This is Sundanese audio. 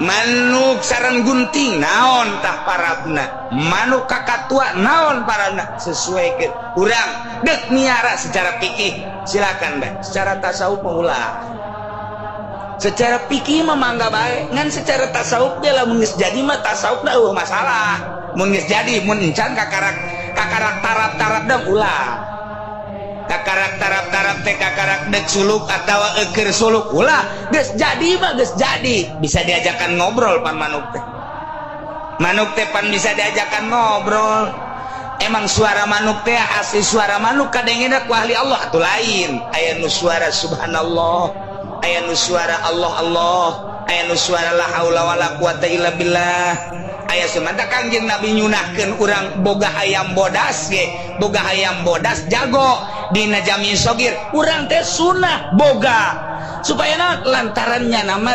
Manuk sareng gunting naon tah parabna? Manuk kakatua naon parabna? Sesuai ke urang dek miara secara fikih silakan bae, secara tasawuf mah ulah. Secara fikih mah mangga bae, ngan secara tasawuf dia lamun geus jadi mah tasawuf dah euweuh masalah. Mun geus jadi, mun encan kakarak kakarak tarap-tarap dah ulah. Kakarak tarap-tarap teh kakarak dek suluk atau eker suluk ulah. Geus jadi mah geus jadi, bisa diajakan ngobrol pan manuk teh. Manuk teh pan bisa diajakan ngobrol. Emang suara manuk teh asli suara manuk kadengena ku ahli Allah atau lain? Aya nu suara subhanallah, aya nu suara Allah Allah, aya nu suara la haula wala quwata illa billah. Aya semata Kangjeng Nabi nyunahkeun urang boga hayam bodas ge, boga hayam bodas jago dina jami sogir, urang teh sunah boga supaya naon? Lantarannya nama